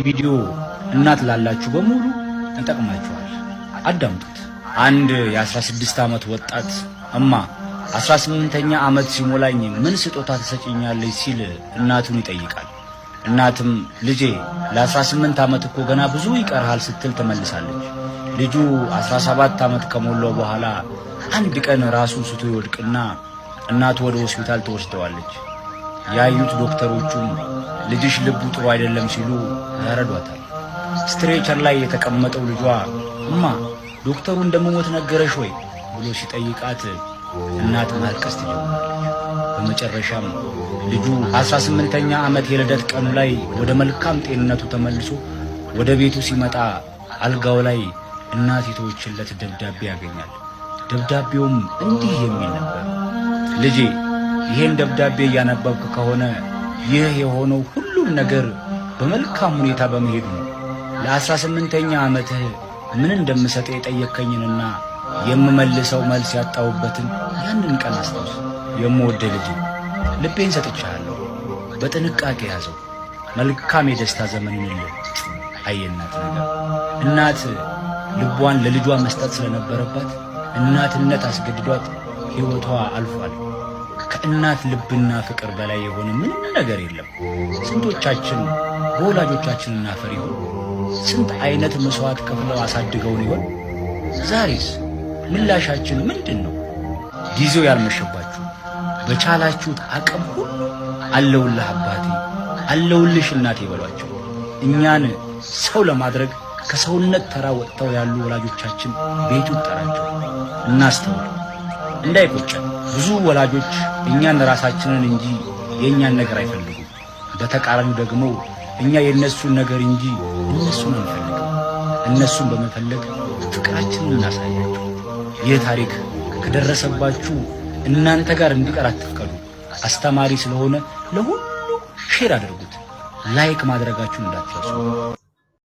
ቪዲዮ እናት ላላችሁ በሙሉ ይጠቅማችኋል። አዳምጡት። አንድ የ16 ዓመት ወጣት እማ፣ 18ኛ ዓመት ሲሞላኝ ምን ስጦታ ትሰጪኛለሽ ሲል እናቱን ይጠይቃል። እናትም ልጄ፣ ለ18 ዓመት እኮ ገና ብዙ ይቀርሃል ስትል ትመልሳለች። ልጁ 17 ዓመት ከሞላው በኋላ አንድ ቀን ራሱን ስቶ ይወድቅና እናቱ ወደ ሆስፒታል ትወስደዋለች። ያዩት ዶክተሮቹም ልጅሽ ልቡ ጥሩ አይደለም ሲሉ ያረዷታል። Stretcher ላይ የተቀመጠው ልጇ እማ፣ ዶክተሩ እንደምሞት ነገረሽ ወይ ብሎ ሲጠይቃት እናት ማልቀስ ትጀምራለች። በመጨረሻም ልጁ 18ኛ ዓመት የልደት ቀኑ ላይ ወደ መልካም ጤንነቱ ተመልሶ ወደ ቤቱ ሲመጣ አልጋው ላይ እናት የተወችለት ደብዳቤ ያገኛል። ደብዳቤውም እንዲህ የሚል ነበር። ልጄ፣ ይህን ደብዳቤ እያነበብክ ከሆነ ይህ የሆነው ሁሉም ነገር በመልካም ሁኔታ በመሄዱ ነው። ለ18ኛ ዓመትህ ምን እንደምሰጥ የጠየከኝንና የምመልሰው መልስ ያጣሁበትን ያንን ቀን አስታውስ። የምወድህ ልጄ፣ ልቤን ሰጥቻለሁ። በጥንቃቄ ያዘው። መልካም የደስታ ዘመን ይሁንልህ። አይ እናት ነገር! እናት ልቧን ለልጇ መስጠት ስለነበረባት እናትነት አስገድዷት ሕይወቷ አልፏል። ከእናት ልብና ፍቅር በላይ የሆነ ምንም ነገር የለም። ስንቶቻችን በወላጆቻችን እናፈር ይሆን? ስንት አይነት መስዋዕት ከፍለው አሳድገውን ይሆን? ዛሬስ ምላሻችን ምንድን ነው? ጊዜው ያልመሸባችሁ በቻላችሁት አቅም ሁሉ አለውልህ አባቴ፣ አለውልሽ እናቴ በሏቸው። እኛን ሰው ለማድረግ ከሰውነት ተራ ወጥተው ያሉ ወላጆቻችን ቤቱ ይጠራቸው። እናስተውል፣ እንዳይቆጨን። ብዙ ወላጆች እኛን ራሳችንን እንጂ የእኛን ነገር አይፈልጉም። በተቃራኒው ደግሞ እኛ የእነሱን ነገር እንጂ እነሱን አንፈልግም። እነሱን በመፈለግ ፍቅራችንን እናሳያቸው። ይህ ታሪክ ከደረሰባችሁ እናንተ ጋር እንዲቀር አትፍቀዱ። አስተማሪ ስለሆነ ለሁሉ share አድርጉት። Like ማድረጋችሁን እንዳትረሱ።